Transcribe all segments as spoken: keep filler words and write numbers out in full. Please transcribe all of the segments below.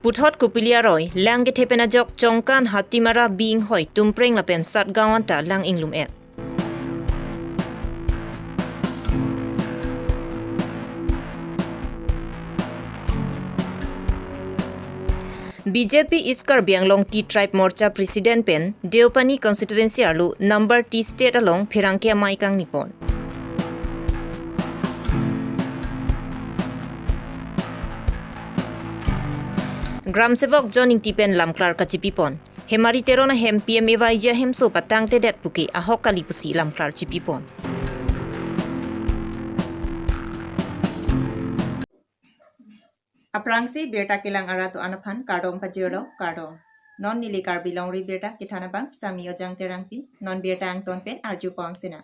Puthot Kopili aroi, lang kethe pen ajok Chongkan, Hatimara, Binghoi, Tumpreng lapen Satgaon anta lang inglum-et. B J P East Karbi Anglong Tea Tribe Morcha President pen Deopani constituency arlo number T state along pherangke amei kangnipon. Gram Sevok John Ingti pen lamklar kachipipon. Hemari Teron ahem P M A Y G ahemso patangtedet puke ahok kali pusi lamklar chipipon. Aphrangsi birta kelang arat do-an aphan kardom pajirlo, kardom. Non neli Karbi Longri Birta kethan abang Sami Ojang Terangpi, non birta angton pen arju pong sena.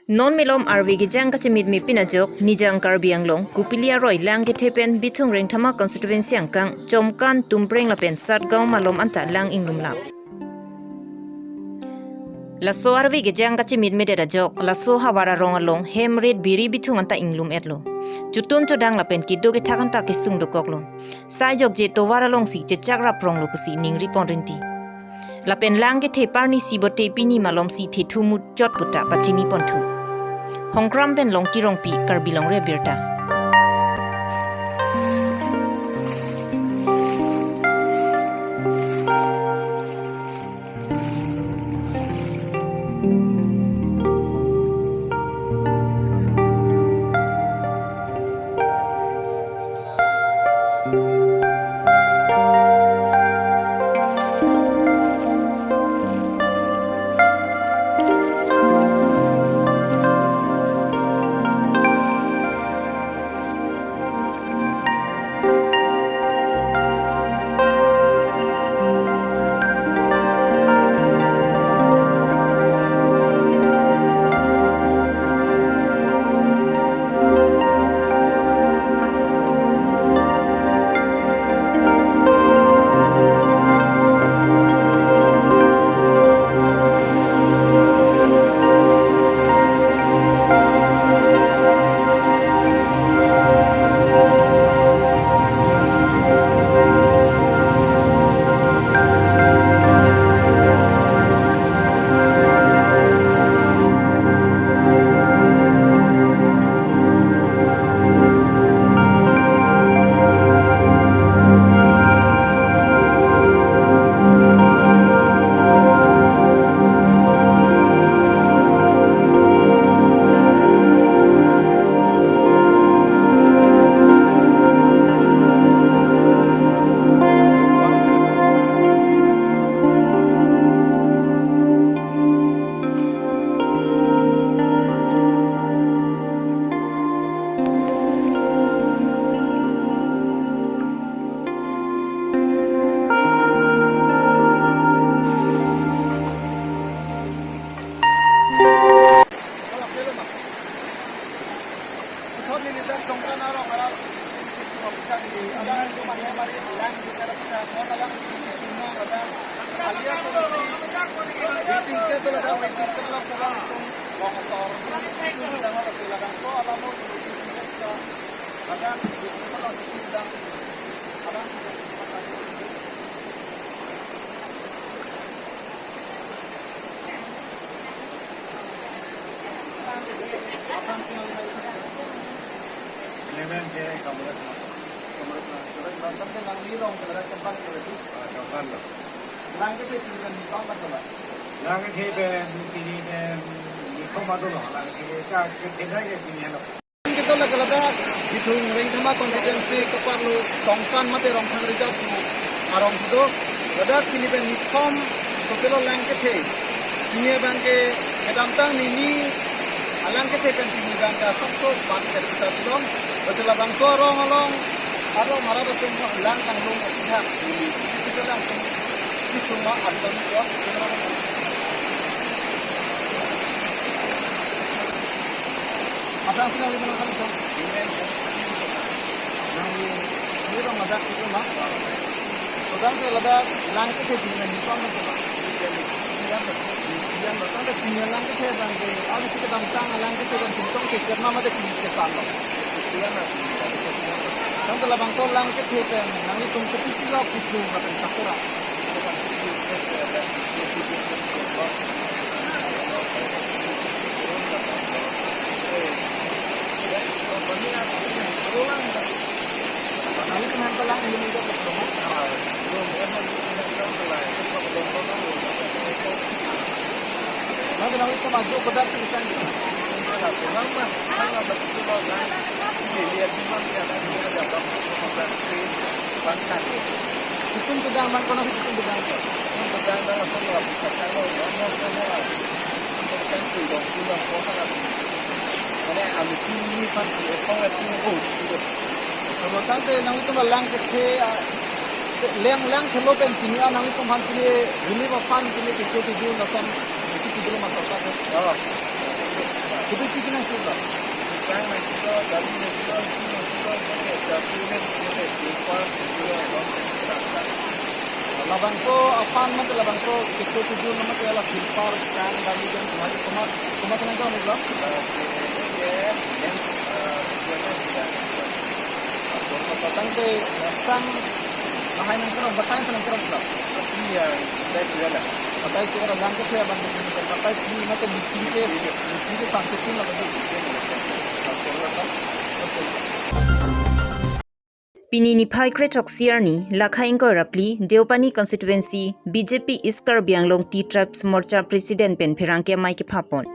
Non malom arve kejang kachemitme pin ajok, Nijang Karbi Anglong, Kopili aroi lang kethe pen Bithung Rengthama constituency angkang, Chongkan, Tumpreng lapen Satgaon malom anta lang inglumlap. Laso arve kejang kachemitmedet ajok, laso havar arong along hem rit biri bithung anta inglum-etlo. Chotun chodang lapen kedo kethak anta kesung dokoklo. Sai jokje tovar alongsi chechak rapronglo pusi ningripon rinti. Lapen lang kethe parni si bote pini malomsi thethu muchot puta pachiniponthu. Hongkram pen Longki Rongpi, Karbi Longri Abirta. Lang kethe pen pini pen niphom adulo, lang kethe ta kethe nai ke pini helo. Kita lagi ladak Bithung Rengthama constituency kepar lo Chongkan mate Rongthang Rijap arong situ. Ladak pini pen niphom sotelo lang kethe. Pini abang ke kedamtang nini alang kethe pen pini abang ke asapso ban ke bisa tulong. Betul labangso arong along, arong mara betul lang kanglong pihak nini. Bisa langsung isuma artan ko. Ada sila lima kali ko. Ini orang masak itu mah. Sedang ke ladak lang kethe pini niphom na sila. Yang datang ke pini lang kethe abang ke. Ada kita datang lang kethe dan sintong ke karena ada pini kesan lo. Yang datang. Tangte labangso lang kethe pen nanglitum kopi si lo pusu lapen katora. Nanglitum han kelang ini juga belum. Nanti nanglitum maju pedak sih bisa gitu. Situm kedang bang kono situm kedang ko. Kalau tangte nanglitum lang kethe, ah, lang lang thelo pen pini, ah, nanglitum han pini relief fund pini ke ke tu lason itu tu mas apa ke. Oh. Itu sih kena sih, Pak. Labangso a-fund mate labangso kechok kejun mate la silver, tan, bali dan hari komat, komat nang kau mula. Tangte sang lahai nang kerong, batai nang kerong, Pak. Batai suara lang kethe abang, batai si mate di sini ke, di sini ke sampai pun lah, batai. Pini niphai kre throksi arni, Lakha ingkoi ra phli, Deopani Constituency, B J P East Karbi Anglong Tea Tribes Morcha President pen pherangke amei kephapon.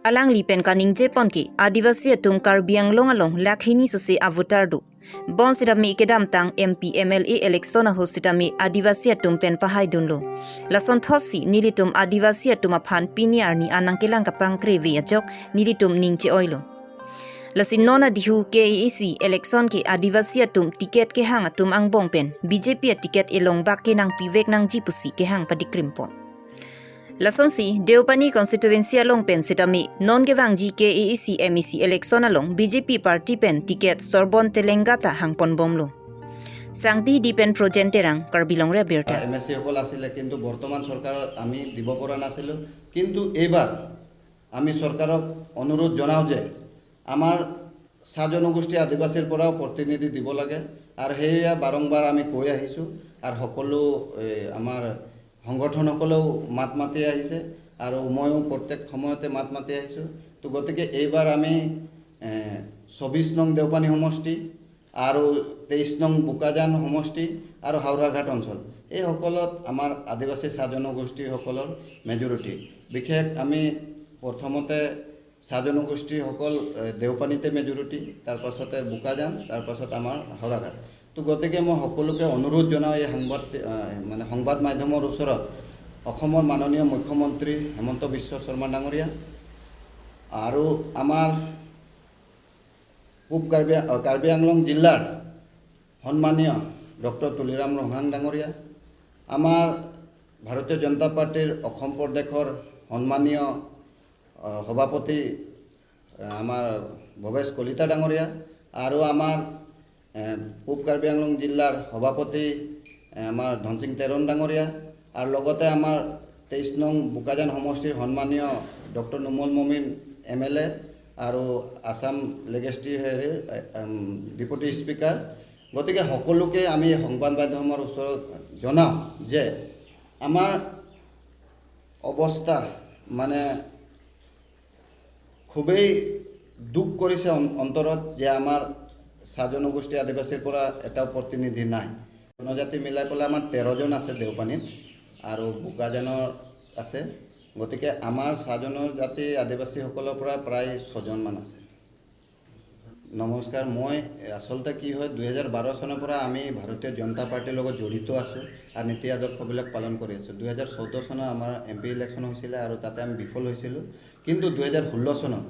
Alangli pen kaningjepon ke, Adivasi atum Karbi Anglong along lakh hini sose a-voter do. Bonsitame kedamtang M P M L A election ahut sitame Adivasi atum pen pahaidunlo. Lasonthotsi nelitum Adivasi atum aphan pini arni anang kelang kaprang kreve ajok nelitum ning che-oilo. Lasi non adihu K A A C election ke Adivasi atum ticket kehang atum angbong pen B J P a-ticket elong bak ke nangpivek nangji pusi kehang padikrimpon. Lasonsi Deopani constituency along pen sitame non kevangji K A A C M A C election along B J P party pen ticket Sorbon Telenga ta hangponbomlo. Sangti di pen Projen Terang, Karbi Longri Abirta. M A C সকল আছিলে, কিন্তু বৰ্তমান চৰকাৰত আমি দিব পৰা নাছিলো। কিন্তু এইবাৰ আমি চৰকাৰক অনুৰোধ জনাওঁ যে আমাৰ চাহ জনগোষ্ঠী আদিবাসীৰ পৰাও প্ৰতিনিধি দিব লাগে। আৰু সেয়া বাৰম্বাৰ আমি কৈ আহিছোঁ। আৰু সকলো, এ, আমাৰ সংগঠনসকলেও মাত মাতি আহিছে আৰু ময়ো প্ৰত্যেক সময়তে মাত মাতি আহিছোঁ। তো গতিকে এইবাৰ আমি, এ, চৌবিশ নং দেওপানী সমষ্টি আৰু তেইশ নং বোকাজান সমষ্টি আৰু হাওৰাঘাট অঞ্চল, এই সকলত আমাৰ আদিবাসী চাহ জনগোষ্ঠীসকলৰ মেজৰিটি। বিশেষ আমি প্ৰথমতে চাহ জনগোষ্ঠীসকল, এ, দেওপানীতে মেজৰিটি, তাৰ পাছতে বোকাজান, তাৰ পাছত আমাৰ হাওৰাঘাট। তো গতিকে মই সকলোকে অনুৰোধ জনাওঁ এই সংবাদ, এ, মানে সংবাদ মাধ্যমৰ ওচৰত অসমৰ মাননীয় মুখ্যমন্ত্ৰী হিমন্ত বিশ্ব শৰ্মা ডাঙৰীয়া আৰু আমাৰ পূব কাৰ্বি, আ, কাৰ্বি আংলং জিলাৰ সন্মানীয় ডক্টৰ তুলিৰাম ৰংহাং ডাঙৰীয়া, আমাৰ ভাৰতীয় জনতা পাৰ্টীৰ অসম প্ৰদেশৰ সন্মানীয়, আ, সভাপতি, আ, আমাৰ ভৱেশ কলিতা ডাঙৰীয়া আৰু আমাৰ, এ, পূব কাৰ্বি আংলং জিলাৰ সভাপতি, এ, আমাৰ ধনসিং তেৰণ ডাঙৰীয়া আৰু লগতে আমাৰ তেইশ নং বোকাজান সমষ্টিৰ সন্মানীয় ডক্টৰ নুমল মমিন এম এল এ আৰু আছাম লেজিছলেটিভ হেৰি, এ, এম, ডেপুটি স্পীকাৰ। গতিকে সকলোকে আমি সংবাদ মাধ্যমৰ ওচৰত জনাওঁ যে আমাৰ অৱস্থা মানে খুবেই দুখ কৰিছে অন-, অন্তৰত যে আমাৰ চাহ জনগোষ্ঠী আদিবাসীৰ পৰা এটাও প্ৰতিনিধি নাই। জনজাতি মিলাই পেলাই আমাৰ তেৰজন আছে দেওপানীত আৰু বোকাজানৰ আছে। গতিকে আমাৰ চাহ জনজাতি আদিবাসীসকলৰ পৰা প্ৰায় ছজনমান আছে। নমস্কাৰ, মই আচলতে কি হয়, দুহেজাৰ বাৰ চনৰ পৰা আমি ভাৰতীয় জনতা পাৰ্টীৰ লগত জড়িত আছোঁ আৰু নীতি আদৰ্শবিলাক পালন কৰি আছোঁ। দুহেজাৰ চৈধ্য চনত আমাৰ এম পি ইলেকশ্যন হৈছিলে আৰু তাতে আমি বিফল হৈছিলোঁ। কিন্তু দুহেজাৰ ষোল্ল চনত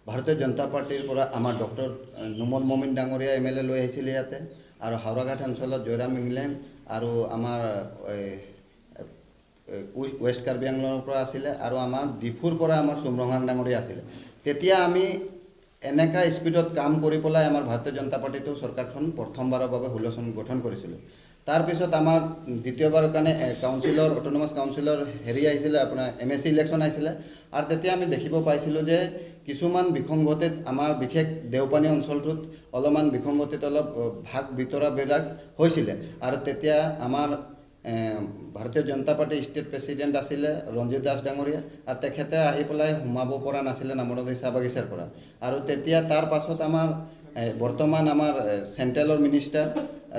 ভাৰতীয় জনতা পাৰ্টীৰ পৰা আমাৰ ডক্টৰ নুমল মমিন ডাঙৰীয়া এম এল এ লৈ আহিছিলে ইয়াতে আৰু হাওৰাঘাট অঞ্চলত জয়ৰাম ইংলেণ্ড আৰু আমাৰ, এ, এ, ৱে-, ৱেষ্ট কাৰ্বি আংলঙৰ পৰা আছিলে আৰু আমাৰ ডিফুৰ পৰা আমাৰ চুমৰংহাং ডাঙৰীয়া আছিলে। তেতিয়া আমি এনেকা স্পীডত কাম কৰি পেলাই আমাৰ ভাৰতীয় জনতা পাৰ্টীটো চৰকাৰখন প্ৰথমবাৰৰ বাবে ষোল্ল চন গঠন কৰিছিলোঁ। তাৰপিছত আমাৰ দ্বিতীয়বাৰৰ কাৰণে, এ, কাউন্সিলৰ, অট'নমাছ কাউন্সিলৰ হেৰি আহিছিলে, আপোনাৰ এম এ চি ইলেকশ্যন আহিছিলে। আৰু তেতিয়া আমি দেখিব পাইছিলোঁ যে কিছুমান বিসংগতিত আমাৰ বিশেষ দেওপানী অঞ্চলটোত অলপমান বিসংগতিত অলপ, অ, ভাগ বিতৰাবিলাক হৈছিলে। আৰু তেতিয়া আমাৰ, এ, ভাৰতীয় জনতা পাৰ্টি ষ্টেট প্ৰেচিডেণ্ট আছিলে ৰঞ্জিত দাস ডাঙৰীয়া, আৰু তেখেতে আহি পেলাই সোমাব পৰা নাছিলে নামৰদৈ চাহ বাগিচাৰ পৰা। আৰু তেতিয়া তাৰ পাছত আমাৰ, এ, বৰ্তমান আমাৰ, এ, চেণ্ট্ৰেলৰ মিনিষ্টাৰ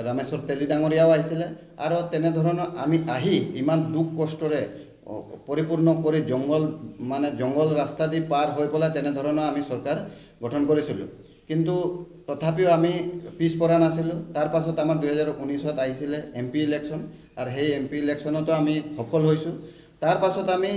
ৰামেশ্বৰ তেলী ডাঙৰীয়াও আহিছিলে। আৰু তেনেধৰণৰ আমি আহি ইমান দুখ কষ্টৰে, অ, পৰিপূৰ্ণ কৰি জংঘল, মানে জংঘল ৰাস্তা দি পাৰ হৈ পেলাই তেনেধৰণৰ আমি চৰকাৰ গঠন কৰিছিলোঁ। কিন্তু তথাপিও আমি পিছ পৰা নাছিলোঁ। তাৰ পাছত আমাৰ দুহেজাৰ ঊনৈছত আহিছিলে এম পি ইলেকশ্যন, আৰু সেই এম পি ইলেকশ্যনতো আমি সফল হৈছোঁ। তাৰ পাছত আমি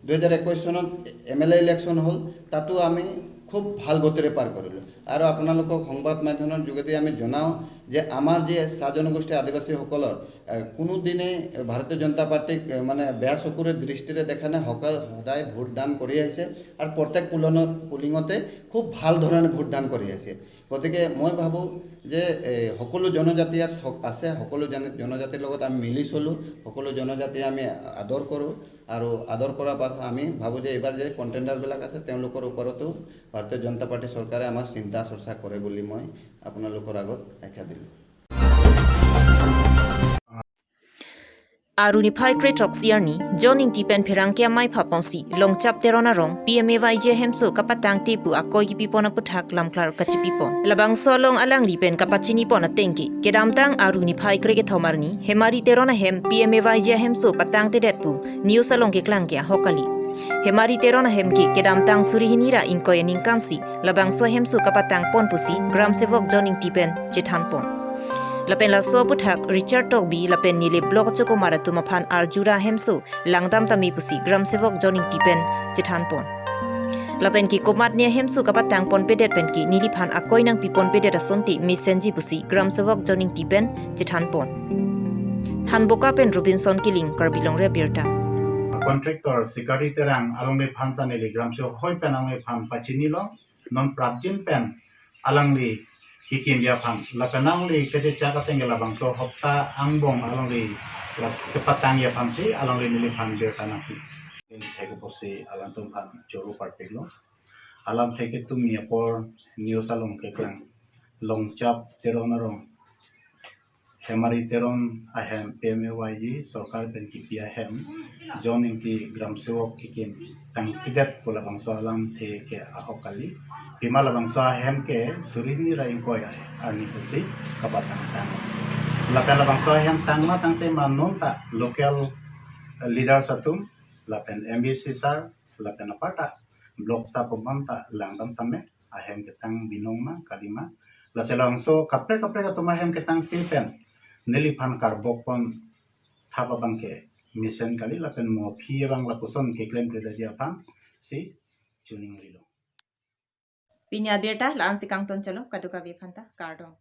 দুহেজাৰ একৈছ চনত এম এল এ ইলেকশ্যন হ'ল, তাতো আমি খুব ভাল গতিৰে পাৰ কৰিলোঁ। আৰু আপোনালোকক সংবাদ মাধ্যমৰ যোগেদি আমি জনাওঁ যে আমাৰ যি চাহ জনগোষ্ঠী আদিবাসীসকলৰ, এ, কোনোদিনেই ভাৰতীয় জনতা পাৰ্টিক, এ, মানে বেয়া চকুৰে দৃষ্টিৰে দেখা নাই। সকল সদায় ভোটদান কৰি আহিছে আৰু প্ৰত্যেক পুলনত, পুলিঙতে খুব ভাল ধৰণে ভোটদান কৰি আহিছে। গতিকে মই ভাবোঁ যে, এ, সকলো জনজাতি ইয়াত থক-, আছে, সকলো জন-, জনজাতিৰ লগত আমি মিলি চলোঁ, সকলো জনজাতি আমি আদৰ কৰোঁ আৰু আদৰ কৰাৰ পাছত আমি ভাবোঁ যে এইবাৰ যে কণ্টেণ্ডাৰবিলাক আছে তেওঁলোকৰ ওপৰতো ভাৰতীয় জনতা পাৰ্টি চৰকাৰে আমাক চিন্তা চৰ্চা কৰে বুলি মই আপোনালোকৰ আগত আখ্যা দিলোঁ। Aru niphai kre throksi arni, John Ingti pen pherangke amei phapon si, Longchap Teron arong, P M A Y G ahemso kapatangte pu akoi kipipon aputhak lamklar kachipipon. Labangso along alangli pen kapachinipon atengke, kedamtang aru niphai kre kethom arni, Hemari Teron ahem P M A Y G ahemso patangtedet pu, news along keklangke ahok kali. Hemari Teron ahem ke kedamtang suri hini ra ingkoi aningkan si, labangso ahemso kapatangpon pusi, Gram Sevok John Ingti pen chethanpon. Lapen laso aputhak Richard Tokbi lapen neli block achokomar atum aphan arjura ahemso langdam tame pusi Gram Sevok John Ingti pen chethanpon. Lapen ke komatne ahemso kapatangponpedet pen ke neliphan akoi nangpiponpedet asonte mesenji pusi Gram Sevok John Ingti pen chethanpon. Hanboka pen Robinson Kiling, Karbi Longri Abirta. Contractor Sikari Terang alangliphan ta neli Gram Sevok hoi pen alangliphan pachinilo, non prapjin pen alangli kekimji aphan. Lapen alangli kachechak atengke labangso hopta angbong alangli la kepatangji aphan si alangli neliphan birta nangpi. Neli thek pusi alangtum aphan choro parpiklo. Alam thek atum ni apor news along keklang. Longchap Teron arong Hemari Teron ahem P M A Y G sorkar pen kipi ahem John Ingti Gram Sevok kikim tangtedet pu labangso alamthe ke ahok kali. Pima labangso ahem ke suri hini ra ingkoi arni pusi kapatangtang. Lapen labangso ahem tangma tangte ma non ta local leaders atum, lapen M A C sir, lapen aparta block staff aphan ta langdam tame ahem ketang binong ma kalima. Lasi labangso kaprek kaprek atum ahem ketangte pen neliphan karbokpon thap abangke mesen kali, lapen mo aphi abang lapuson keklemkledetji aphan si choningrilo. Pini abirta la-an si kangton cholo, kadokave aphanta kardom.